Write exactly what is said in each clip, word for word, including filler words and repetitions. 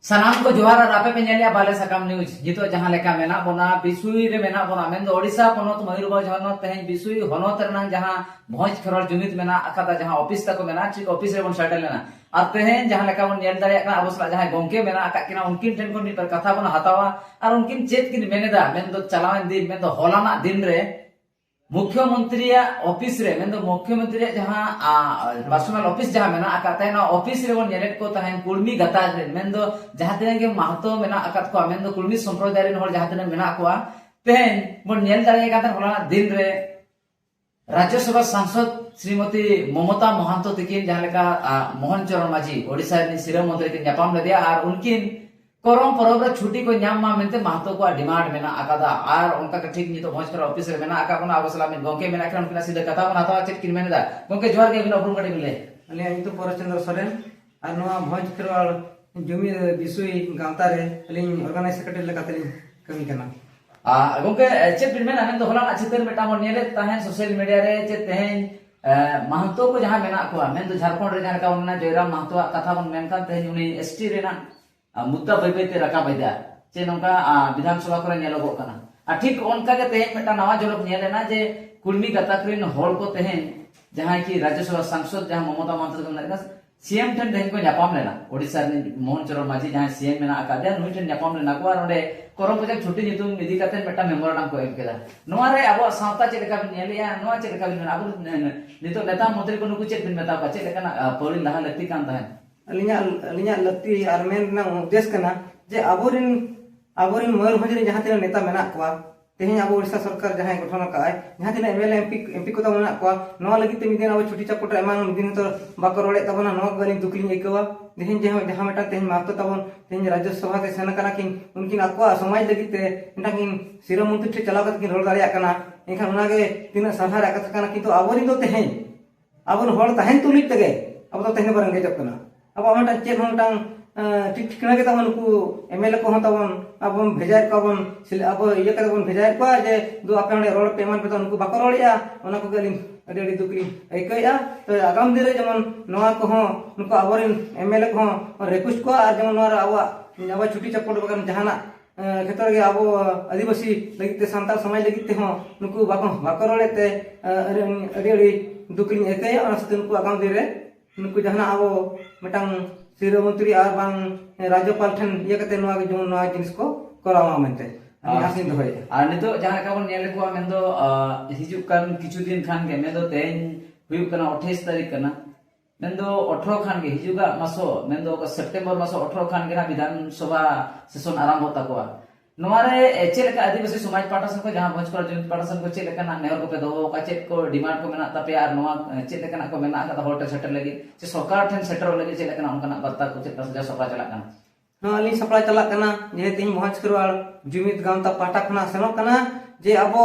ᱥᱟᱱᱟᱢ ᱠᱚ ᱡᱚᱦᱟᱨ ᱟᱨ ᱟᱯᱮ ᱯᱮ ᱧᱮᱞᱮᱜᱼᱟ ᱵᱟᱞᱮ ᱥᱟᱠᱟᱢ ᱱᱤᱭᱩᱡᱽ᱾ ᱱᱤᱛᱚᱜ ᱡᱟᱦᱟᱸ ᱞᱮᱠᱟ ᱢᱮᱱᱟᱜ ᱵᱚᱱᱟ, ᱵᱤᱥᱩᱭ ᱨᱮ ᱢᱮᱱᱟᱜ ᱵᱚᱱᱟ, ᱢᱮᱱᱫᱚ ᱳᱰᱤᱥᱟ ᱯᱚᱱᱚᱛ ᱢᱚᱭᱩᱨᱵᱷᱚᱸᱡᱽ ᱦᱚᱱᱚᱛ, ᱛᱮᱦᱮᱧ ᱵᱤᱥᱩᱭ ᱦᱚᱱᱚᱛ ᱨᱮᱱᱟᱜ ᱡᱟᱦᱟᱸ ᱵᱷᱚᱸᱡᱽ ᱠᱷᱮᱨᱣᱟᱲ ᱡᱩᱢᱤᱫ ᱢᱮᱱᱟᱜ ᱟᱠᱟᱫᱟ, ᱡᱟᱦᱟᱸ ᱚᱯᱷᱤᱥ ᱛᱟᱠᱚ ᱢᱮᱱᱟᱜᱼᱟ, ᱴᱷᱤᱠ ᱚᱯᱷᱤᱥ ᱨᱮᱵᱚᱱ ᱥᱮᱴᱮᱨ ᱞᱮᱱᱟ᱾ ᱟᱨ ᱛᱮᱦᱮᱧ ᱡᱟᱦᱟᱸ ᱞᱮᱠᱟ ᱵᱚᱱ ᱧᱮᱞ ᱫᱟᱲᱮᱭᱟᱜ ᱠᱟᱱᱟ, ᱟᱵᱚ ᱥᱟᱞᱟᱜ ᱡᱟᱦᱟᱸᱭ ᱜᱚᱝᱠᱮ ᱢᱮᱱᱟᱜ ᱟᱠᱟᱫ ᱠᱤᱱᱟ, ᱩᱱᱠᱤᱱ ᱴᱷᱮᱱ ᱠᱷᱚᱱ ᱢᱤᱫ ᱵᱟᱨ ᱠᱟᱛᱷᱟ ᱵᱚᱱ ᱦᱟᱛᱟᱣᱟ᱾ ᱟᱨ ᱩᱱᱠᱤᱱ ᱪᱮᱫ ᱠᱤᱱ ᱢᱮᱱ ᱮᱫᱟ, ᱢᱮᱱᱫᱚ ᱪᱟᱞᱟᱣᱮᱱ ᱫᱤᱱ, ᱢᱮᱱᱫᱚ ᱦᱚᱞᱟᱱᱟᱜ ᱫᱤᱱ ᱨᱮ ᱢᱩᱠᱷᱭᱚᱢᱚᱱᱛᱨᱤᱭᱟᱜ ᱚᱯᱷᱤᱥ ᱨᱮ, ᱢᱮᱱᱫᱚ ᱢᱩᱠᱷᱭᱚᱢᱚᱱᱛᱨᱤᱭᱟᱜ ᱡᱟᱦᱟᱸ ᱯᱟᱨᱥᱚᱱᱟᱞ ᱚᱯᱷᱤᱥ ᱡᱟᱦᱟᱸ ᱢᱮᱱᱟᱜ ᱟᱠᱟᱫ ᱛᱟᱭᱟ, ᱱᱚᱣᱟ ᱚᱯᱷᱤᱥ ᱨᱮᱵᱚᱱ ᱧᱮᱞᱮᱫ ᱠᱚ ᱛᱟᱦᱮᱸᱱ ᱠᱩᱲᱢᱤ ᱜᱟᱛᱟᱠ ᱨᱮᱱ, ᱢᱮᱱᱫᱚ ᱡᱟᱦᱟᱸ ᱛᱤᱱᱟᱹᱜ ᱜᱮ ᱢᱟᱦᱟᱛᱚ ᱢᱮᱱᱟᱜ ᱟᱠᱟᱫ ᱠᱚᱣᱟ, ᱢᱮᱱᱫᱚ ᱠᱩᱲᱢᱤ ᱥᱚᱢᱯᱨᱚᱫᱟᱭ ᱨᱮᱱ ᱦᱚᱲ ᱡᱟᱦᱟᱸ ᱛᱤᱱᱟᱹᱜ ᱢᱮᱱᱟᱜ ᱠᱚᱣᱟ, ᱛᱮᱦᱮᱧ ᱵᱚᱱ ᱧᱮᱞ ᱫᱟᱲᱮᱭᱟᱜ ᱠᱟᱱ ᱛᱟᱦᱮᱸᱱ ᱦᱚᱞᱟᱱᱟᱜ ᱫᱤᱱ ᱨᱮ ᱨᱟᱡᱽᱭᱚᱥᱚᱵᱷᱟ ᱥᱟᱝᱥᱚᱫ ᱥᱨᱤᱢᱚᱛᱤ ᱢᱚᱢᱚᱛᱟ ᱢᱚᱦᱟᱱᱛᱚ ᱛᱤᱠᱤᱱ ᱡᱟᱦᱟᱸ ᱞᱮᱠᱟ, ᱟ, ᱢᱳᱦᱚᱱ ᱪᱚᱨᱚᱬ ᱢᱟᱹᱡᱷᱤ, ᱳᱰᱤᱥᱟ ᱨᱤᱱᱤᱡ ᱥᱤᱨᱟᱹ ᱢᱚᱱᱛᱨᱤ ᱠᱤᱱ ᱧᱟᱯᱟᱢ ᱞᱮᱫᱮᱭᱟ ᱟᱨ ᱩᱱᱠᱤᱱ ᱠᱚᱨᱚᱢ ᱯᱚᱨᱚᱵᱽ ᱨᱮ ᱪᱷᱩᱴᱤ ᱠᱚ ᱧᱟᱢ ᱢᱟ ᱢᱮᱱᱛᱮ ᱢᱟᱦᱟᱛᱚ ᱠᱚᱣᱟᱜ ᱰᱤᱢᱟᱱᱰ ᱢᱮᱱᱟᱜ ᱟᱠᱟᱫᱟ᱾ ᱟᱨ ᱚᱱᱠᱟ ᱜᱮ ᱴᱷᱤᱠ ᱱᱤᱛᱚᱜ ᱵᱷᱚᱸᱡᱽ ᱠᱷᱮᱨᱣᱟᱲ ᱚᱯᱷᱤᱥ ᱨᱮ ᱢᱮᱱᱟᱜ ᱟᱠᱟᱫ ᱵᱚᱱᱟ, ᱟᱵᱚ ᱥᱟᱞᱟᱜ ᱢᱤᱫ ᱜᱚᱝᱠᱮ ᱢᱮᱱᱟᱜ ᱠᱤᱱᱟ, ᱩᱱᱠᱤᱱᱟᱜ ᱥᱤᱫᱷᱟᱹ ᱠᱟᱛᱷᱟ ᱵᱚᱱ ᱦᱟᱛᱟᱣᱟ᱾ ᱪᱮᱫ ᱠᱤᱱ ᱢᱮᱱ ᱮᱫᱟ? ᱜᱚᱝᱠᱮ, ᱡᱚᱦᱟᱨ ᱜᱮ, ᱟᱹᱵᱤᱱᱟᱜ ᱩᱯᱨᱩᱢ ᱠᱟᱹᱴᱤᱡ ᱵᱤᱱ ᱞᱟᱹᱭᱟ᱾ ᱟᱹᱞᱤᱧᱟᱜ ᱧᱩᱛᱩᱢ ᱯᱚᱨᱮᱥ ᱪᱚᱸᱫᱽᱨᱚ ᱥᱚᱨᱮᱱ, ᱟᱨ ᱱᱚᱣᱟ ᱵᱷᱚᱸᱡᱽ ᱠᱷᱮᱨᱣᱟᱲ ᱡᱩᱢᱤ ᱵᱤᱥᱩᱭ ᱜᱟᱶᱛᱟ ᱨᱮ ᱟᱹᱞᱤᱧ ᱚᱨᱜᱟᱱᱟᱭᱤᱡ ᱥᱮᱠᱨᱮᱴᱟᱨᱤ ᱞᱮᱠᱟᱛᱮ ᱞᱤᱧ ᱠᱟᱹᱢᱤ ᱠᱟᱱᱟ᱾ ᱟᱨ ᱜᱚᱝᱠᱮ, ᱪᱮᱫ ᱵᱤᱱ ᱢᱮᱱᱟ? ᱢᱮᱱᱫᱚ ᱦᱚᱞᱟᱱᱟᱜ ᱪᱤᱛᱟᱹᱨ ᱢᱤᱫᱴᱟᱝ ᱵᱚᱱ ᱧᱮᱞᱮᱫ ᱛᱟᱦᱮᱸᱫ ᱥᱳᱥᱟᱞ ᱢᱤᱰᱤᱭᱟ ᱨᱮ, ᱪᱮᱫ ᱛᱮᱦᱮᱧ, ᱮ, ᱢᱟᱦᱟᱛᱚ ᱠᱚ ᱡᱟᱦᱟᱸ ᱢᱮᱱᱟᱜ ᱠᱚᱣᱟ, ᱢᱮᱱᱫᱚ ᱡᱷᱟᱲᱠᱷᱚᱸᱰ ᱨᱮ ᱡᱟᱦᱟᱸ ᱞᱮᱠᱟ ᱵᱚᱱ ᱢᱮᱱᱟ, ᱡᱚᱭᱨᱟᱢ ᱢᱟᱦᱟᱛᱚᱣᱟᱜ ᱠᱟᱛᱷᱟ ᱵᱚᱱ ᱢᱮᱱᱠᱷᱟᱱ, ᱛᱮᱦᱮᱧ ᱩᱱᱤ ᱮᱥ ᱴᱤ ᱨᱮᱱᱟᱜ, ᱟ, ᱢᱩᱫᱽᱫᱟ ᱵᱟᱹᱭ ᱵᱟᱹᱭ ᱛᱮ ᱨᱟᱠᱟᱵ ᱮᱫᱟ, ᱪᱮ ᱱᱚᱝᱠᱟ, ᱟ, ᱵᱤᱫᱷᱟᱱ ᱥᱚᱵᱷᱟ ᱠᱚᱨᱮ ᱧᱮᱞᱚᱜᱚᱜ ᱠᱟᱱᱟ᱾ ᱟᱨ ᱴᱷᱤᱠ ᱚᱱᱠᱟ ᱜᱮ ᱛᱮᱦᱮᱧ ᱢᱤᱫᱴᱟᱝ ᱱᱟᱣᱟ ᱡᱚᱞᱚᱠ ᱧᱮᱞ ᱮᱱᱟ ᱡᱮ ᱠᱩᱲᱢᱤ ᱜᱟᱛᱟᱠ ᱨᱮᱱ ᱦᱚᱲ ᱠᱚ ᱛᱮᱦᱮᱧ ᱡᱟᱦᱟᱸᱭ ᱠᱤ ᱨᱟᱡᱽᱭᱚᱥᱚᱵᱷᱟ ᱥᱟᱝᱥᱚᱫ ᱡᱟᱦᱟᱸ ᱢᱚᱢᱚᱛᱟ ᱢᱟᱱᱛᱚ ᱛᱟᱠᱚ ᱢᱮᱱᱟᱜ ᱠᱤᱱᱟ, ᱥᱤ ᱮᱢ ᱴᱷᱮᱱ ᱛᱮᱦᱮᱧ ᱠᱚ ᱧᱟᱯᱟᱢ ᱞᱮᱱᱟ᱾ ᱳᱰᱤᱥᱟ ᱨᱤᱱᱤᱡ ᱢᱳᱦᱚᱱ ᱪᱚᱨᱚᱬ ᱢᱟᱹᱡᱷᱤ ᱡᱟᱦᱟᱸᱭ ᱥᱤ ᱮᱢ ᱢᱮᱱᱟᱜ ᱟᱠᱟᱫᱮᱭᱟ, ᱱᱩᱭ ᱴᱷᱮᱱ ᱧᱟᱯᱟᱢ ᱞᱮᱱᱟ ᱠᱚ ᱟᱨ ᱚᱸᱰᱮ ᱠᱚᱨᱚᱢ ᱯᱚᱨᱡᱟᱭ ᱪᱷᱩᱴᱤ ᱧᱩᱛᱩᱢ ᱤᱫᱤ ᱠᱟᱛᱮ ᱢᱤᱫᱴᱟᱝ ᱢᱮᱢᱳᱨᱟᱱᱰᱟᱢ ᱠᱚ ᱮᱢ ᱠᱮᱫᱟ᱾ ᱱᱚᱣᱟ ᱨᱮ ᱟᱵᱚᱣᱟᱜ ᱥᱟᱶᱛᱟ ᱪᱮᱫ ᱞᱮᱠᱟ ᱵᱤᱱ ᱧᱮᱞᱮᱜᱼᱟ? ᱱᱚᱣᱟ ᱪᱮᱫ ᱞᱮᱠᱟ ᱵᱤᱱ ᱢᱮᱱᱟ? ᱟᱵᱚ, ᱮ, ᱱᱤᱛᱚᱜ ᱱᱮᱛᱟ ᱢᱚᱱᱛᱨᱤ ᱠᱚ ᱱᱩᱠᱩ ᱪᱮᱫ ᱵᱤᱱ ᱢᱮᱛᱟ ᱠᱚᱣᱟ? ᱪᱮᱫ ᱞᱮᱠᱟᱱᱟᱜ, ᱟ, ᱯᱟᱹᱣᱲᱤ ᱞᱟᱦᱟ ᱞᱟᱹᱠᱛᱤ ᱠᱟᱱ ᱛᱟᱦᱮᱸᱫ? ᱟᱹᱞᱤᱧᱟᱜ, ᱟᱹᱞᱤᱧᱟᱜ ᱞᱟᱹᱠᱛᱤ ᱟᱨ ᱢᱮᱱ ᱨᱮᱱᱟᱜ ᱩᱫᱽᱫᱮᱥ ᱠᱟᱱᱟ ᱡᱮ ᱟᱵᱚᱨᱮᱱ, ᱟᱵᱚᱨᱮᱱ ᱢᱚᱭᱩᱨᱵᱷᱚᱸᱡᱽ ᱨᱮ ᱡᱟᱦᱟᱸ ᱛᱤᱱᱟᱹᱜ ᱱᱮᱛᱟ ᱢᱮᱱᱟᱜ ᱠᱚᱣᱟ, ᱛᱮᱦᱮᱧ ᱟᱵᱚ ᱳᱰᱤᱥᱟ ᱥᱚᱨᱠᱟᱨ ᱡᱟᱦᱟᱸᱭ ᱜᱚᱴᱷᱚᱱ ᱟᱠᱟᱫ ᱟᱭ, ᱡᱟᱦᱟᱸ ᱛᱤᱱᱟᱹᱜ M L A, M P, M P ᱠᱚ ᱛᱟᱵᱚᱱ ᱢᱮᱱᱟᱜ ᱠᱚᱣᱟ, ᱱᱚᱣᱟ ᱞᱟᱹᱜᱤᱫ ᱛᱮ ᱢᱤᱫ ᱫᱤᱱ ᱟᱵᱚ ᱪᱷᱩᱴᱤ ᱪᱟᱯᱚᱴ ᱨᱮ ᱮᱢᱟᱱ ᱢᱤᱫ ᱫᱤᱱ ᱦᱚᱸᱛᱚ ᱵᱟᱠᱚ ᱨᱚᱲᱮᱫ ᱛᱟᱵᱚᱱᱟ᱾ ᱱᱚᱣᱟ ᱠᱚᱜᱮ ᱟᱹᱞᱤᱧ ᱫᱩᱠ ᱞᱤᱧ ᱟᱹᱭᱠᱟᱹᱣᱟ᱾ ᱛᱮᱦᱮᱧ ᱡᱟᱦᱟᱸ, ᱡᱟᱦᱟᱸ ᱢᱤᱫᱴᱟᱝ ᱛᱮᱦᱮᱧ ᱢᱟᱦᱟᱛᱚ ᱛᱟᱵᱚᱱ ᱛᱮᱦᱮᱧ ᱨᱟᱡᱽᱡᱚ ᱥᱚᱵᱷᱟ ᱛᱮ ᱥᱮᱱ ᱟᱠᱟᱱᱟ ᱠᱤᱱ, ᱩᱱᱠᱤᱱ ᱟᱠᱚᱣᱟᱜ ᱥᱚᱢᱟᱡᱽ ᱞᱟᱹᱜᱤᱫ ᱛᱮ ᱢᱤᱫᱴᱟᱝ ᱠᱤᱱ ᱥᱤᱨᱟᱹ ᱢᱚᱱᱛᱨᱤ ᱴᱷᱮᱱ ᱪᱟᱞᱟᱣ ᱠᱟᱛᱮ ᱠᱤᱱ ᱨᱚᱲ ᱫᱟᱲᱮᱭᱟᱜ ᱠᱟᱱᱟ᱾ ᱮᱱᱠᱷᱟᱱ ᱚᱱᱟᱜᱮ ᱛᱤᱱᱟᱹᱜ ᱥᱟᱨᱦᱟᱣ ᱨᱮᱭᱟᱜ ᱠᱟᱛᱷᱟ ᱠᱟᱱᱟ᱾ ᱠᱤᱱᱛᱩ ᱟᱵᱚᱨᱮᱱ ᱫᱚ ᱛᱮᱦᱮᱧ ᱟᱵᱚ ᱦᱚᱲ ᱛᱟᱦᱮᱱ ᱛᱩᱞᱩᱡ ᱛᱮᱜᱮ ᱟᱵᱚ ᱫᱚ ᱛᱮᱦᱮᱧ ᱵᱚᱱ ᱨᱮᱸᱜᱮᱡᱚᱜ ᱠᱟᱱᱟ᱾ ᱟᱵᱚᱣᱟᱜ ᱢᱤᱫᱴᱟᱝ ᱪᱮᱫ ᱦᱚᱸ ᱢᱤᱫᱴᱟᱝ ᱮᱸ, ᱴᱷᱤᱠ ᱴᱷᱤᱠᱟᱹᱱᱟ ᱜᱮ ᱛᱟᱵᱚᱱ ᱱᱩᱠᱩ ᱮᱢᱮᱞᱮ ᱠᱚᱦᱚᱸ ᱛᱟᱵᱚᱱ, ᱟᱵᱚ ᱵᱚᱱ ᱵᱷᱮᱡᱟᱭᱮᱫ ᱠᱚᱣᱟ ᱵᱚᱱ, ᱥᱤᱞ-, ᱟᱵᱚ ᱤᱭᱟᱹ ᱠᱟᱛᱮ ᱵᱚᱱ ᱵᱷᱮᱡᱟᱭᱮᱫ ᱠᱚᱣᱟ ᱡᱮ ᱫᱩ ᱟᱯᱮ ᱚᱸᱰᱮ ᱨᱚᱲ ᱯᱮ ᱮᱢᱟᱱ ᱯᱮ, ᱛᱚ ᱱᱩᱠᱩ ᱵᱟᱠᱚ ᱨᱚᱲᱮᱫᱼᱟ᱾ ᱚᱱᱟ ᱠᱚᱜᱮ ᱟᱹᱞᱤᱧ ᱟᱹᱰᱤ ᱟᱹᱰᱤ ᱫᱩᱠ ᱞᱤᱧ ᱟᱹᱭᱠᱟᱹᱣᱮᱫᱼᱟ᱾ ᱛᱚ ᱟᱜᱟᱢ ᱫᱤᱱ ᱨᱮ ᱡᱮᱢᱚᱱ ᱱᱚᱣᱟ ᱠᱚᱦᱚᱸ ᱱᱩᱠᱩ ᱟᱵᱚᱨᱮᱱ ᱮᱢᱮᱞᱮ ᱠᱚᱦᱚᱸ ᱨᱤᱠᱩᱭᱮᱥᱴ ᱠᱚᱣᱟ, ᱟᱨ ᱡᱮᱢᱚᱱ ᱱᱚᱣᱟ ᱨᱮ ᱟᱵᱚᱣᱟᱜ, ᱟᱵᱚᱣᱟᱜ ᱪᱷᱩᱴᱤ ᱪᱟᱯᱚᱴ ᱵᱟᱠᱷᱟᱱ ᱡᱟᱦᱟᱱᱟᱜ, ᱮᱸ, ᱠᱷᱮᱛᱨᱚ ᱨᱮᱜᱮ ᱟᱵᱚ ᱟᱹᱫᱤᱵᱟᱹᱥᱤ ᱞᱟᱹᱜᱤᱫ ᱛᱮ, ᱥᱟᱱᱛᱟᱲ ᱥᱚᱢᱟᱡᱽ ᱞᱟᱹᱜᱤᱫ ᱛᱮᱦᱚᱸ ᱱᱩᱠᱩ ᱵᱟᱠᱚ, ᱵᱟᱠᱚ ᱨᱚᱲᱮᱫ ᱛᱮ, ᱮᱸ, ᱟᱹᱰᱤ, ᱟᱹᱰᱤ ᱟᱹᱰᱤ ᱫᱩᱠ ᱞᱤᱧ ᱟᱹᱭᱠᱟᱹᱣᱮᱫᱼᱟ᱾ ᱚᱱᱟ ᱥᱟᱶᱛᱮ ᱱᱩᱠᱩ ᱟᱜᱟᱢ ᱫᱤᱱ ᱨᱮ ᱱᱩᱠᱩ ᱡᱟᱦᱟᱱᱟᱜ ᱟᱵᱚ ᱢᱤᱫᱴᱟᱝ ᱥᱤᱨᱟᱹ ᱢᱚᱱᱛᱨᱤ ᱟᱨ ᱵᱟᱝ ᱨᱟᱡᱽᱡᱚᱯᱟᱞ ᱴᱷᱮᱱ ᱤᱭᱟᱹ ᱠᱟᱛᱮ ᱱᱚᱣᱟ ᱜᱮ ᱡᱮᱢᱚᱱ ᱱᱚᱣᱟ ᱡᱤᱱᱤᱥ ᱠᱚ ᱠᱚᱨᱟᱣ ᱢᱟ ᱢᱮᱱᱛᱮ ᱟᱹᱞᱤᱧ ᱟᱨ ᱟᱥ ᱞᱤᱧ ᱫᱚᱦᱚᱭᱮᱫᱼᱟ᱾ ᱟᱨ ᱱᱤᱛᱚᱜ ᱡᱟᱦᱟᱸ ᱞᱮᱠᱟ ᱵᱚᱱ ᱧᱮᱞ ᱠᱚᱣᱟ, ᱢᱮᱱᱫᱚ, ᱟᱸ, ᱦᱤᱡᱩᱜ ᱠᱟᱱ ᱠᱤᱪᱷᱩ ᱫᱤᱱ ᱠᱷᱟᱱ ᱜᱮ, ᱢᱮᱱᱫᱚ ᱛᱮᱦᱮᱧ ᱦᱩᱭᱩᱜ ᱠᱟᱱᱟ ᱟᱴᱷᱟᱥ ᱛᱟᱹᱨᱤᱠᱷ ᱠᱟᱱᱟ, ᱢᱮᱱᱫᱚ ᱟᱴᱷᱨᱚ ᱠᱷᱟᱱ ᱜᱮ, ᱦᱤᱡᱩᱜᱟᱜ ᱢᱟᱥᱚ, ᱢᱮᱱᱫᱚ ᱚᱠᱟ ᱥᱮᱯᱴᱮᱢᱵᱚᱨ ᱢᱟᱥᱚ ᱟᱴᱷᱨᱚ ᱠᱷᱟᱱ ᱜᱮ ᱱᱟᱜ ᱵᱤᱫᱷᱟᱱ ᱥᱚᱵᱷᱟ ᱥᱮᱥᱚᱱ ᱟᱨᱟᱢᱵᱷᱚᱜ ᱛᱟᱠᱚᱣᱟ᱾ ᱱᱚᱣᱟ ᱨᱮ, ᱮ, ᱪᱮᱫ ᱞᱮᱠᱟ ᱟᱹᱫᱤᱵᱟᱹᱥᱤ ᱥᱚᱢᱟᱡᱽ ᱯᱟᱦᱴᱟ ᱥᱮᱱ ᱠᱷᱚᱱ, ᱡᱟᱦᱟᱸ ᱵᱷᱚᱸᱡᱽ ᱠᱚᱲᱟ ᱡᱩᱢᱤᱫ ᱯᱟᱦᱴᱟ ᱥᱮᱱ ᱠᱷᱚᱱ ᱪᱮᱫ ᱞᱮᱠᱟᱱᱟᱜ ᱱᱮᱦᱚᱨ ᱠᱚᱯᱮ ᱫᱚᱦᱚ ᱟᱠᱟᱫᱟ, ᱪᱮᱫ ᱠᱚ ᱰᱤᱢᱟᱱᱰ ᱠᱚ ᱢᱮᱱᱟᱜ ᱛᱟᱯᱮᱭᱟ, ᱟᱨ ᱱᱚᱣᱟ, ᱮ, ᱪᱮᱫ ᱞᱮᱠᱟᱱᱟᱜ ᱠᱚ ᱢᱮᱱᱟᱜ ᱟᱠᱟᱫᱟ ᱦᱚᱲ ᱴᱷᱮᱱ ᱥᱮᱴᱮᱨ ᱞᱟᱹᱜᱤᱫ, ᱥᱮ ᱥᱚᱨᱠᱟᱨ ᱴᱷᱮᱱ ᱥᱮᱴᱮᱨᱚᱜ ᱞᱟᱹᱜᱤᱫ ᱪᱮᱫ ᱞᱮᱠᱟᱱᱟᱜ ᱚᱱᱠᱟᱱᱟᱜ ᱵᱟᱨᱛᱟ ᱠᱚ ᱪᱮᱫ ᱞᱮᱠᱟ ᱥᱟᱡᱟᱣ ᱥᱟᱯᱲᱟᱣ ᱪᱟᱞᱟᱜ ᱠᱟᱱᱟ? ᱱᱚᱣᱟ ᱟᱹᱞᱤᱧ ᱥᱟᱯᱲᱟᱣ ᱪᱟᱞᱟᱜ ᱠᱟᱱᱟ, ᱡᱮ ᱛᱮᱦᱮᱧ ᱵᱷᱚᱸᱡᱽ ᱠᱷᱮᱨᱣᱟᱲ ᱡᱩᱢᱤᱫ ᱜᱟᱶᱛᱟ ᱯᱟᱦᱴᱟ ᱠᱷᱚᱱᱟᱜ ᱥᱮᱱᱚᱜ ᱠᱟᱱᱟ, ᱡᱮ ᱟᱵᱚ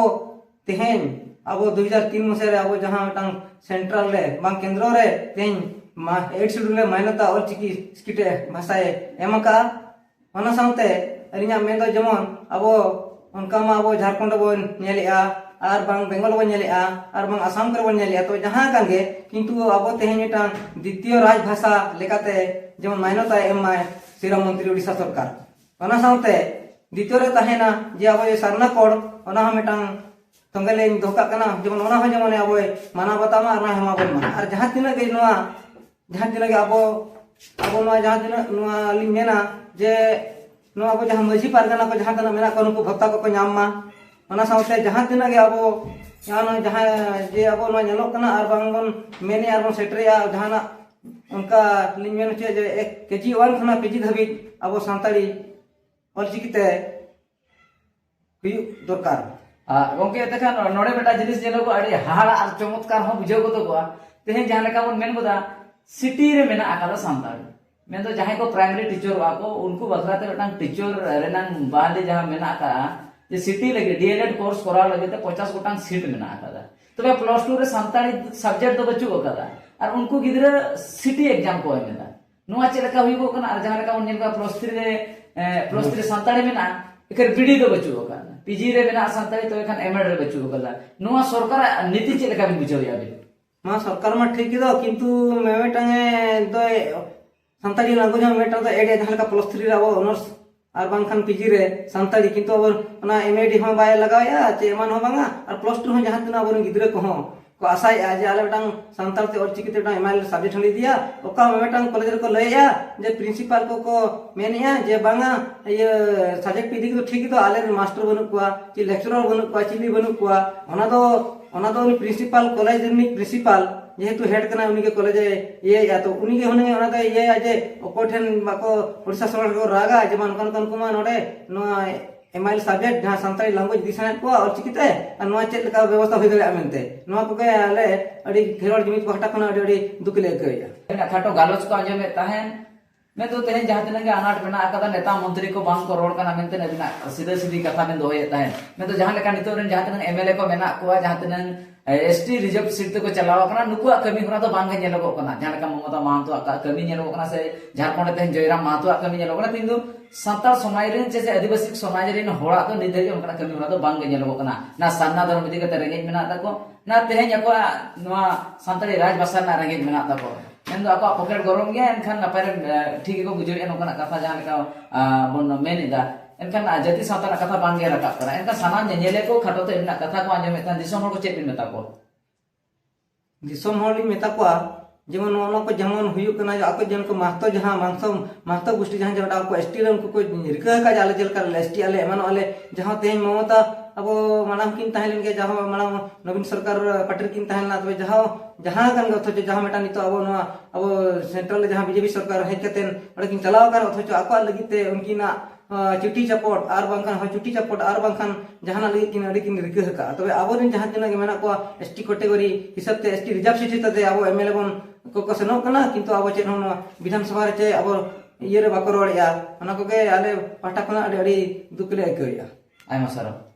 ᱛᱮᱦᱮᱧ, ᱟᱵᱚ ᱫᱩ ᱦᱟᱡᱟᱨ ᱛᱤᱱ ᱢᱟᱥᱮ ᱨᱮ ᱟᱵᱚ ᱡᱟᱦᱟᱸ ᱢᱤᱫᱴᱟᱝ ᱥᱮᱱᱴᱨᱟᱞ ᱨᱮ ᱵᱟᱝ ᱠᱮᱱᱫᱨᱚ ᱨᱮ ᱛᱮᱦᱮᱧ ᱢᱟ-, ᱮᱭᱤᱴ ᱥᱤᱰᱩᱞ ᱨᱮ ᱢᱟᱱᱱᱚᱛᱟ ᱚᱞᱪᱤᱠᱤ ᱥᱠᱨᱤᱯᱴ ᱮ ᱵᱷᱟᱥᱟᱭ ᱮᱢ ᱟᱠᱟᱫᱼᱟ᱾ ᱚᱱᱟ ᱥᱟᱶᱛᱮ ᱟᱹᱞᱤᱧᱟᱜ ᱢᱮᱱ ᱫᱚ ᱡᱮᱢᱚᱱ ᱟᱵᱚ ᱚᱱᱠᱟ ᱢᱟ ᱟᱵᱚ ᱡᱷᱟᱲᱠᱷᱚᱸᱰ ᱨᱮᱵᱚᱱ ᱧᱮᱞᱮᱜᱼᱟ, ᱟᱨ ᱵᱟᱝ ᱵᱮᱝᱜᱚᱞ ᱨᱮᱵᱚᱱ ᱧᱮᱞᱮᱜᱼᱟ, ᱟᱨ ᱵᱟᱝ ᱟᱥᱟᱢ ᱠᱚᱨᱮ ᱵᱚᱱ ᱧᱮᱞᱮᱜᱼᱟ, ᱛᱚ ᱡᱟᱦᱟᱸ ᱠᱟᱱ ᱜᱮ, ᱠᱤᱱᱛᱩ ᱟᱵᱚ ᱛᱮᱦᱮᱧ ᱢᱤᱫᱴᱟᱝ ᱫᱤᱛᱤᱭᱚ ᱨᱟᱡᱽ ᱵᱷᱟᱥᱟ ᱞᱮᱠᱟᱛᱮ ᱡᱮᱢᱚᱱ ᱢᱟᱱᱱᱚᱛᱟ ᱮᱢ ᱢᱟᱭ ᱥᱤᱨᱟᱹ ᱢᱚᱱᱛᱨᱤ ᱳᱰᱤᱥᱟ ᱥᱚᱨᱠᱟᱨ᱾ ᱚᱱᱟ ᱥᱟᱶᱛᱮ ᱫᱤᱛᱤᱭᱚ ᱨᱮ ᱛᱟᱦᱮᱱᱟ ᱡᱮ ᱟᱵᱚ ᱡᱮ ᱥᱟᱨᱱᱟ ᱠᱳᱰ, ᱚᱱᱟ ᱦᱚᱸ ᱢᱤᱫᱴᱟᱝ ᱛᱚᱸᱜᱮ ᱞᱤᱧ ᱫᱚᱦᱚ ᱠᱟᱜ ᱠᱟᱱᱟ, ᱡᱮᱢᱚᱱ ᱚᱱᱟ ᱦᱚᱸ ᱡᱮᱢᱚᱱ ᱟᱵᱚᱭ ᱢᱟᱱᱟᱣ ᱵᱟᱛᱟᱣ ᱢᱟ ᱟᱨ ᱚᱱᱟ ᱦᱮᱢᱟ ᱵᱚᱱ ᱢᱟ᱾ ᱟᱨ ᱡᱟᱦᱟᱸ ᱛᱤᱱᱟᱹᱜ ᱜᱮ ᱱᱚᱣᱟ, ᱡᱟᱦᱟᱸ ᱛᱤᱱᱟᱹᱜ ᱜᱮ ᱟᱵᱚ, ᱟᱵᱚ ᱱᱚᱣᱟ ᱡᱟᱦᱟᱸ ᱛᱤᱱᱟᱹᱜ ᱱᱚᱣᱟ ᱞᱤᱧ ᱢᱮᱱᱟ ᱡᱮ ᱱᱚᱣᱟ ᱟᱵᱚ ᱡᱟᱦᱟᱸ ᱢᱟᱹᱡᱷᱤ ᱯᱟᱨᱜᱟᱱᱟ ᱠᱚ ᱡᱟᱦᱟᱸ ᱛᱤᱱᱟᱹᱜ ᱢᱮᱱᱟᱜ ᱠᱚᱣᱟ, ᱱᱩᱠᱩ ᱵᱷᱟᱛᱟ ᱠᱚᱠᱚ ᱧᱟᱢ ᱢᱟ᱾ ᱚᱱᱟ ᱥᱟᱶᱛᱮ ᱡᱟᱦᱟᱸ ᱛᱤᱱᱟᱹᱜ ᱜᱮ ᱟᱵᱚ, ᱡᱟᱦᱟᱸ, ᱡᱟᱦᱟᱸ ᱡᱮ ᱟᱵᱚ ᱱᱚᱣᱟ ᱧᱮᱞᱚᱜ ᱠᱟᱱᱟ ᱟᱨ ᱵᱟᱝ ᱵᱚᱱ ᱢᱮᱱᱮᱜᱼᱟ ᱟᱨ ᱵᱚᱱ ᱥᱮᱴᱮᱨᱮᱜᱼᱟ, ᱡᱟᱦᱟᱱᱟᱜ ᱚᱱᱠᱟ ᱞᱤᱧ ᱢᱮᱱ ᱦᱚᱪᱚᱭᱟ ᱡᱮ ᱮᱠ ᱠᱮᱡᱤ ᱳᱣᱟᱱ ᱠᱷᱚᱱᱟᱜ ᱯᱤᱡᱤ ᱫᱷᱟᱹᱵᱤᱡ ᱟᱵᱚ ᱥᱟᱱᱛᱟᱲᱤ ᱚᱞᱪᱤᱠᱤ ᱛᱮ ᱦᱩᱭᱩᱜ ᱫᱚᱨᱠᱟᱨ᱾ ᱟᱨ ᱜᱚᱢᱠᱮ, ᱮᱱᱛᱮ ᱠᱷᱟᱱ ᱱᱚᱰᱮ ᱢᱤᱫᱴᱟᱝ ᱡᱤᱱᱤᱥ ᱧᱮᱞᱚᱜᱚᱜᱼᱟ, ᱟᱹᱰᱤ ᱦᱟᱦᱟᱲᱟ ᱟᱨ ᱪᱚᱢᱚᱛᱠᱟᱨ ᱦᱚᱸ ᱵᱩᱡᱷᱟᱹᱣ ᱜᱚᱫᱚᱜᱚᱜᱼᱟ᱾ ᱛᱮᱦᱮᱧ ᱡᱟᱦᱟᱸ ᱞᱮᱠᱟ ᱵᱚᱱ ᱢᱮᱱ ᱜᱚᱫᱟ, ᱥᱤᱴᱤ ᱨᱮ ᱢᱮᱱᱟᱜ ᱟᱠᱟᱫᱟ ᱥᱟᱱᱛᱟᱲᱤ, ᱢᱮᱱᱫᱚ ᱡᱟᱦᱟᱸᱭ ᱠᱚ ᱯᱨᱟᱭᱢᱟᱨᱤ ᱴᱤᱪᱟᱨᱚᱜᱼᱟ ᱠᱚ, ᱩᱱᱠᱩ ᱵᱟᱠᱷᱨᱟ ᱛᱮ ᱢᱤᱫᱴᱟᱝ ᱴᱤᱪᱟᱨ ᱨᱮᱱᱟᱝ ᱵᱟᱦᱟᱞᱤ ᱡᱟᱦᱟᱸ ᱢᱮᱱᱟᱜ ᱟᱠᱟᱫᱼᱟ, ᱡᱮ ᱥᱤᱴᱤ ᱞᱟᱹᱜᱤᱫ ᱰᱤ ᱮᱞ ᱮᱰ ᱠᱳᱨᱥ ᱠᱚᱨᱟᱣ ᱞᱟᱹᱜᱤᱫ ᱛᱮ ᱯᱚᱧᱪᱟᱥ ᱜᱚᱴᱟᱝ ᱥᱤᱴ ᱢᱮᱱᱟᱜ ᱟᱠᱟᱫᱟ᱾ ᱛᱚᱵᱮ ᱯᱞᱟᱥ ᱴᱩ ᱨᱮ ᱥᱟᱱᱛᱟᱲᱤ ᱥᱟᱵᱡᱮᱠᱴ ᱫᱚ ᱵᱟᱹᱪᱩᱜ ᱟᱠᱟᱫᱟ, ᱟᱨ ᱩᱱᱠᱩ ᱜᱤᱫᱽᱨᱟᱹ ᱥᱤᱴᱤ ᱮᱠᱡᱟᱢ ᱠᱚ ᱮᱢ ᱮᱫᱟ᱾ ᱱᱚᱣᱟ ᱪᱮᱫ ᱞᱮᱠᱟ ᱦᱩᱭᱩᱜᱚᱜ ᱠᱟᱱᱟ? ᱟᱨ ᱡᱟᱦᱟᱸ ᱞᱮᱠᱟ ᱵᱚᱱ ᱧᱮᱞ ᱠᱚᱣᱟ, ᱯᱞᱟᱥ ᱛᱷᱨᱤ ᱨᱮ, ᱮ, ᱯᱞᱟᱥ ᱛᱷᱨᱤ ᱥᱟᱱᱛᱟᱲᱤ ᱢᱮᱱᱟᱜᱼᱟ, ᱮᱠᱷᱟᱱ ᱵᱤᱰᱤ ᱫᱚ ᱵᱟᱹᱪᱩᱜ ᱟᱠᱟᱫᱟ, ᱯᱤᱡᱤ ᱨᱮ ᱢᱮᱱᱟᱜᱼᱟ ᱥᱟᱱᱛᱟᱲᱤ, ᱛᱚᱵᱮ ᱠᱷᱟᱱ ᱮᱢᱮᱰ ᱨᱮ ᱵᱟᱹᱪᱩᱜ ᱟᱠᱟᱫᱟ᱾ ᱱᱚᱣᱟ ᱥᱚᱨᱠᱟᱨᱟᱜ ᱱᱤᱛᱤ ᱪᱮᱫ ᱞᱮᱠᱟ ᱵᱤᱱ ᱵᱩᱡᱷᱟᱹᱣᱮᱫᱼᱟ ᱟᱹᱵᱤᱱ? ᱱᱚᱣᱟ ᱥᱚᱨᱠᱟᱨ ᱢᱟ ᱴᱷᱤᱠ ᱜᱮ ᱫᱚ, ᱠᱤᱱᱛᱩ ᱢᱤᱢᱤᱫᱴᱟᱝ ᱮ ᱫᱚᱭ ᱥᱟᱱᱛᱟᱲᱤ ᱞᱮᱝᱜᱩᱭᱮᱡᱽ ᱦᱚᱸ ᱢᱤᱢᱤᱫᱴᱟᱝ ᱫᱚ ᱮᱰ ᱮᱫ, ᱡᱟᱦᱟᱸ ᱞᱮᱠᱟ ᱯᱞᱟᱥ ᱛᱷᱨᱤ ᱨᱮ ᱟᱵᱚ ᱚᱱᱟᱨᱥ ᱟᱨ ᱵᱟᱝᱠᱷᱟᱱ ᱯᱤᱡᱤ ᱨᱮ ᱥᱟᱱᱛᱟᱲᱤ, ᱠᱤᱱᱛᱩ ᱟᱵᱚ ᱚᱱᱟ ᱮᱢ ᱮ ᱰᱤ ᱦᱚᱸ ᱵᱟᱭ ᱞᱟᱜᱟᱣᱮᱫᱼᱟ, ᱪᱮ ᱮᱢᱟᱱ ᱦᱚᱸ ᱵᱟᱝᱟ᱾ ᱟᱨ ᱯᱞᱟᱥ ᱴᱩ ᱦᱚᱸ ᱡᱟᱦᱟᱸ ᱛᱤᱱᱟᱹᱜ ᱟᱵᱚᱨᱮᱱ ᱜᱤᱫᱽᱨᱟᱹ ᱠᱚᱦᱚᱸ ᱠᱚ ᱟᱥᱟᱭᱮᱫᱼᱟ ᱡᱮ ᱟᱞᱮ ᱢᱤᱫᱴᱟᱝ ᱥᱟᱱᱛᱟᱲ ᱛᱮ ᱚᱞᱪᱤᱠᱤ ᱛᱮ ᱢᱤᱫᱴᱟᱝ ᱮᱢ ᱟᱭ ᱮᱞ ᱥᱟᱵᱡᱮᱠᱴ ᱦᱚᱸᱞᱮ ᱤᱫᱤᱭᱟ, ᱚᱠᱟ ᱢᱤᱢᱤᱫᱴᱟᱝ ᱠᱚᱞᱮᱡᱽ ᱨᱮᱠᱚ ᱞᱟᱹᱭᱮᱫᱼᱟ ᱡᱮ ᱯᱨᱤᱱᱥᱤᱯᱟᱞ ᱠᱚᱠᱚ ᱢᱮᱱᱮᱫᱼᱟ ᱡᱮ ᱵᱟᱝᱟ, ᱤᱭᱟᱹ ᱥᱟᱵᱡᱮᱠᱴ ᱯᱮ ᱤᱫᱤ ᱠᱟᱛᱮ ᱴᱷᱤᱠ ᱜᱮ ᱫᱚ, ᱟᱞᱮ ᱨᱮᱱ ᱢᱟᱥᱴᱟᱨ ᱵᱟᱹᱱᱩᱜ ᱠᱚᱣᱟ, ᱪᱮ ᱞᱮᱠᱪᱟᱨᱟᱨ ᱵᱟᱹᱱᱩᱜ ᱠᱚᱣᱟ, ᱪᱤᱞᱤ ᱵᱟᱹᱱᱩᱜ ᱠᱚᱣᱟ᱾ ᱚᱱᱟ ᱫᱚ, ᱚᱱᱟ ᱫᱚ ᱩᱱᱤ ᱯᱨᱤᱱᱥᱤᱯᱟᱞ, ᱠᱚᱞᱮᱡᱽ ᱨᱤᱱᱤᱡ ᱯᱨᱤᱱᱥᱤᱯᱟᱞ ᱡᱮᱦᱮᱛᱩ ᱦᱮᱰ ᱠᱟᱱᱟᱭ, ᱩᱱᱤᱜᱮ ᱠᱚᱞᱮᱡᱽ ᱮ ᱤᱭᱟᱹᱭᱮᱫᱼᱟ, ᱛᱚ ᱩᱱᱤᱜᱮ ᱦᱩᱱᱟᱹᱝ ᱚᱱᱟ ᱫᱚᱭ ᱤᱭᱟᱹᱭᱟ ᱡᱮ ᱚᱠᱚᱭ ᱴᱷᱮᱱ ᱵᱟᱠᱚ, ᱳᱰᱤᱥᱟ ᱥᱚᱨᱠᱟᱨ ᱠᱚ ᱨᱟᱜᱟ ᱡᱮ ᱵᱟᱝ ᱱᱚᱝᱠᱟ ᱱᱚᱝᱠᱟ ᱱᱩᱠᱩ ᱢᱟ ᱱᱚᱰᱮ ᱱᱚᱣᱟ ᱮᱢ ᱟᱭ ᱮᱞ ᱥᱟᱵᱡᱮᱠᱴ ᱡᱟᱦᱟᱸ ᱥᱟᱱᱛᱟᱲᱤ ᱞᱮᱝᱜᱩᱭᱮᱡᱽ ᱤᱫᱤ ᱥᱟᱱᱟᱭᱮᱫ ᱠᱚᱣᱟ ᱚᱞᱪᱤᱠᱤ ᱛᱮ, ᱟᱨ ᱱᱚᱣᱟ ᱪᱮᱫ ᱞᱮᱠᱟ ᱵᱮᱵᱚᱥᱛᱷᱟ ᱦᱩᱭ ᱫᱟᱲᱮᱭᱟᱜᱼᱟ ᱢᱮᱱᱛᱮ, ᱱᱚᱣᱟ ᱠᱚᱜᱮ ᱟᱞᱮ ᱟᱹᱰᱤ ᱠᱷᱮᱨᱣᱟᱲ ᱡᱩᱢᱤᱫ ᱯᱟᱦᱴᱟ ᱠᱷᱚᱱᱟᱜ ᱟᱹᱰᱤ, ᱟᱹᱰᱤ ᱫᱩᱠ ᱞᱮ ᱟᱹᱭᱠᱟᱹᱣᱮᱫᱼᱟ᱾ ᱠᱷᱟᱴᱚ ᱜᱟᱞᱚᱪ ᱠᱚ ᱟᱸᱡᱚᱢᱮᱫ ᱛᱟᱦᱮᱸᱱ, ᱢᱮᱱᱫᱚ ᱛᱮᱦᱮᱧ ᱡᱟᱦᱟᱸ ᱛᱤᱱᱟᱹᱜ ᱜᱮ ᱟᱱᱟᱴ ᱢᱮᱱᱟᱜ ᱟᱠᱟᱫᱟ, ᱱᱮᱛᱟ ᱢᱚᱱᱛᱨᱤ ᱠᱚ ᱵᱟᱝ ᱠᱚ ᱨᱚᱲ ᱠᱟᱱᱟ ᱢᱮᱱᱛᱮ ᱟᱹᱵᱤᱱᱟᱜ ᱥᱤᱫᱷᱟᱹ ᱥᱤᱫᱷᱤ ᱠᱟᱛᱷᱟ ᱵᱤᱱ ᱫᱚᱦᱚᱭᱮᱫ ᱛᱟᱦᱮᱸᱫ᱾ ᱢᱮᱱᱫᱚ ᱡᱟᱦᱟᱸ ᱞᱮᱠᱟ ᱱᱤᱛᱚᱜ ᱨᱮᱱ ᱡᱟᱦᱟᱸ ᱛᱤᱱᱟᱹᱜ ᱮᱢ ᱮᱞ ᱮ ᱠᱚ ᱢᱮᱱᱟᱜ ᱠᱚᱣᱟ, ᱡᱟᱦᱟᱸ ᱛᱤᱱᱟᱹᱜ, ᱮ, ᱮᱥ ᱴᱤ ᱨᱤᱡᱟᱨᱵᱷ ᱥᱤᱴ ᱛᱮᱠᱚ ᱪᱟᱞᱟᱣ ᱟᱠᱟᱱᱟ, ᱱᱩᱠᱩᱣᱟᱜ ᱠᱟᱹᱢᱤ ᱦᱚᱨᱟ ᱫᱚ ᱵᱟᱝ ᱜᱮ ᱧᱮᱞᱚᱜᱚᱜ ᱠᱟᱱᱟ᱾ ᱡᱟᱦᱟᱸ ᱞᱮᱠᱟ ᱢᱚᱢᱚᱛᱟ ᱢᱟᱦᱟᱱᱛᱚᱣᱟᱜ ᱠᱟ-, ᱠᱟᱹᱢᱤ ᱧᱮᱞᱚᱜᱚᱜ ᱠᱟᱱᱟ, ᱥᱮ ᱡᱷᱟᱲᱠᱷᱚᱸᱰ ᱨᱮ ᱛᱮᱦᱮᱧ ᱡᱚᱭᱨᱟᱢ ᱢᱟᱦᱟᱛᱚᱣᱟᱜ ᱠᱟᱹᱢᱤ ᱧᱮᱞᱚᱜᱚᱜ ᱠᱟᱱᱟ, ᱠᱤᱱᱛᱩ ᱥᱟᱱᱛᱟᱲ ᱥᱚᱢᱟᱡᱽ ᱨᱮᱱ ᱪᱮ, ᱥᱮ ᱟᱹᱫᱤᱵᱟᱹᱥᱤ ᱥᱚᱢᱟᱡᱽ ᱨᱮᱱ ᱦᱚᱲᱟᱜ ᱫᱚ ᱱᱤᱛ ᱫᱷᱟᱹᱵᱤᱡ ᱚᱱᱠᱟᱱᱟᱜ ᱠᱟᱹᱢᱤ ᱦᱚᱨᱟ ᱫᱚ ᱵᱟᱝ ᱜᱮ ᱧᱮᱞᱚᱜᱚᱜ ᱠᱟᱱᱟ᱾ ᱱᱟ ᱥᱟᱨᱱᱟ ᱫᱷᱚᱨᱚᱢ ᱤᱫᱤ ᱠᱟᱛᱮ ᱨᱮᱸᱜᱮᱡ ᱢᱮᱱᱟᱜ ᱛᱟᱠᱚ, ᱱᱟ ᱛᱮᱦᱮᱧ ᱟᱠᱚᱣᱟᱜ ᱱᱚᱣᱟ ᱥᱟᱱᱛᱟᱲᱤ ᱨᱟᱡᱽ ᱵᱷᱟᱥᱟ ᱨᱮᱱᱟᱜ ᱨᱮᱸᱜᱮᱡ ᱢᱮᱱᱟᱜ ᱛᱟᱠᱚ᱾ ᱢᱮᱱᱫᱚ ᱟᱠᱚᱣᱟᱜ ᱯᱚᱠᱮᱴ ᱜᱚᱨᱚᱢ ᱜᱮᱭᱟ, ᱮᱱᱠᱷᱟᱱ ᱱᱟᱯᱟᱭ ᱨᱮ, ᱮ, ᱴᱷᱤᱠ ᱜᱮᱠᱚ ᱵᱩᱡᱷᱟᱹᱣᱮᱫᱼᱟ ᱱᱚᱝᱠᱟᱱᱟᱜ ᱠᱟᱛᱷᱟ ᱡᱟᱦᱟᱸ ᱞᱮᱠᱟ, ᱟ, ᱵᱚᱱ ᱢᱮᱱ ᱮᱫᱟ᱾ ᱮᱱᱠᱷᱟᱱ, ᱟ, ᱡᱟᱹᱛᱤ ᱥᱟᱶᱛᱟ ᱨᱮᱱᱟᱜ ᱠᱟᱛᱷᱟ ᱵᱟᱝ ᱜᱮ ᱨᱟᱠᱟᱵ ᱠᱟᱱᱟ᱾ ᱮᱱᱠᱷᱟᱱ ᱥᱟᱱᱟᱢ ᱧᱮᱧᱮᱞᱤᱭᱟᱹ ᱠᱚ ᱠᱷᱟᱴᱚ ᱛᱮ ᱟᱹᱵᱤᱱᱟᱜ ᱠᱟᱛᱷᱟ ᱠᱚ ᱟᱸᱡᱚᱢᱮᱫ ᱠᱷᱟᱱ ᱫᱤᱥᱚᱢ ᱦᱚᱲ ᱠᱚ ᱪᱮᱫ ᱵᱤᱱ ᱢᱮᱛᱟ ᱠᱚᱣᱟ? ᱫᱤᱥᱚᱢ ᱦᱚᱲ ᱞᱤᱧ ᱢᱮᱛᱟ ᱠᱚᱣᱟ, ᱡᱮᱢᱚᱱ ᱱᱚᱜᱼᱚ ᱱᱚᱣᱟ ᱠᱚ ᱡᱮᱢᱚᱱ ᱦᱩᱭᱩᱜ ᱠᱟᱱᱟ, ᱡᱮ ᱟᱠᱚ ᱡᱮᱢᱚᱱ ᱠᱚ ᱢᱟᱦᱛᱚ, ᱡᱟᱦᱟᱸ ᱢᱟᱦᱛᱚ, ᱢᱟᱦᱛᱚ ᱜᱩᱥᱴᱤ ᱡᱟᱦᱟᱸ ᱡᱮ ᱟᱠᱚ ᱮᱥ ᱴᱤ ᱨᱮ ᱩᱱᱠᱩ ᱠᱚ ᱨᱤᱠᱟᱹ ᱟᱠᱟᱫ ᱡᱮ ᱟᱞᱮ ᱪᱮᱫ ᱞᱮᱠᱟ ᱮᱥ ᱴᱤ ᱟᱞᱮ ᱮᱢᱟᱱᱚᱜ ᱟᱞᱮ, ᱡᱟᱦᱟᱸ ᱛᱮᱦᱮᱧ ᱢᱚᱢᱚᱛᱟ ᱟᱵᱚ ᱢᱟᱲᱟᱝ ᱠᱤᱱ ᱛᱟᱦᱮᱸ ᱞᱮᱱ ᱜᱮᱭᱟ, ᱡᱟᱦᱟᱸ ᱢᱟᱲᱟᱝ ᱱᱚᱵᱤᱱ ᱥᱚᱨᱠᱟᱨ ᱯᱟᱴᱤ ᱨᱮᱠᱤᱱ ᱛᱟᱦᱮᱸ ᱞᱮᱱᱟ, ᱛᱚᱵᱮ ᱡᱟᱦᱟᱸ, ᱡᱟᱦᱟᱸ ᱠᱟᱱ ᱜᱮ, ᱚᱛᱷᱚᱪᱚ ᱡᱟᱦᱟᱸ ᱢᱤᱫᱴᱟᱝ ᱱᱤᱛᱚᱜ ᱟᱵᱚ ᱱᱚᱣᱟ ᱟᱵᱚ ᱥᱮᱱᱴᱨᱟᱞ ᱨᱮ ᱡᱟᱦᱟᱸ ᱵᱤ ᱡᱮ ᱯᱤ ᱥᱚᱨᱠᱟᱨ ᱦᱮᱡ ᱠᱟᱛᱮ ᱚᱸᱰᱮ ᱠᱤᱱ ᱪᱟᱞᱟᱣ ᱟᱠᱟᱱ, ᱚᱛᱷᱚᱪᱚ ᱟᱠᱚᱣᱟᱜ ᱞᱟᱹᱜᱤᱫ ᱛᱮ ᱩᱱᱠᱤᱱᱟᱜ, ᱟᱸ, ᱪᱩᱴᱤ ᱪᱟᱯᱚᱴ ᱟᱨ ᱵᱟᱝᱠᱷᱟᱱ, ᱦᱳᱭ, ᱪᱩᱴᱤ ᱪᱟᱯᱚᱴ ᱟᱨ ᱵᱟᱝᱠᱷᱟᱱ ᱡᱟᱦᱟᱱᱟᱜ ᱞᱟᱹᱜᱤᱫ ᱠᱤᱱ ᱟᱹᱰᱤ ᱠᱤᱱ ᱨᱤᱠᱟᱹ ᱟᱠᱟᱫᱼᱟ᱾ ᱛᱚᱵᱮ ᱟᱵᱚᱨᱮᱱ ᱡᱟᱦᱟᱸ ᱛᱤᱱᱟᱹᱜ ᱜᱮ ᱢᱮᱱᱟᱜ ᱠᱚᱣᱟ ᱮᱥ ᱴᱤ ᱠᱮᱴᱮᱜᱚᱨᱤ ᱦᱤᱥᱟᱹᱵ ᱛᱮ, ᱮᱥ ᱴᱤ ᱨᱤᱡᱟᱨᱵᱷ ᱥᱤᱴ ᱦᱤᱥᱟᱹᱵ ᱛᱮ ᱟᱵᱚ ᱮᱢ ᱮᱞ ᱮ ᱵᱚᱱ ᱠᱚ, ᱠᱚ ᱥᱮᱱᱚᱜ ᱠᱟᱱᱟ, ᱠᱤᱱᱛᱩ ᱟᱵᱚ ᱪᱮᱫ ᱦᱚᱸ ᱱᱚᱣᱟ ᱵᱤᱫᱷᱟᱱ ᱥᱚᱵᱷᱟ ᱨᱮ ᱪᱮ ᱟᱵᱚ ᱤᱭᱟᱹ ᱨᱮ ᱵᱟᱠᱚ ᱨᱚᱲᱮᱫᱼᱟ᱾ ᱚᱱᱟ ᱠᱚᱜᱮ ᱟᱞᱮ ᱯᱟᱦᱴᱟ ᱠᱷᱚᱱᱟᱜ ᱟᱹᱰᱤ, ᱟᱹᱰᱤ ᱫᱩᱠ ᱞᱮ ᱟᱹᱭᱠᱟᱹᱣᱮᱫᱼᱟ᱾ ᱟᱭᱢᱟ ᱥᱟᱨᱦᱟᱣ᱾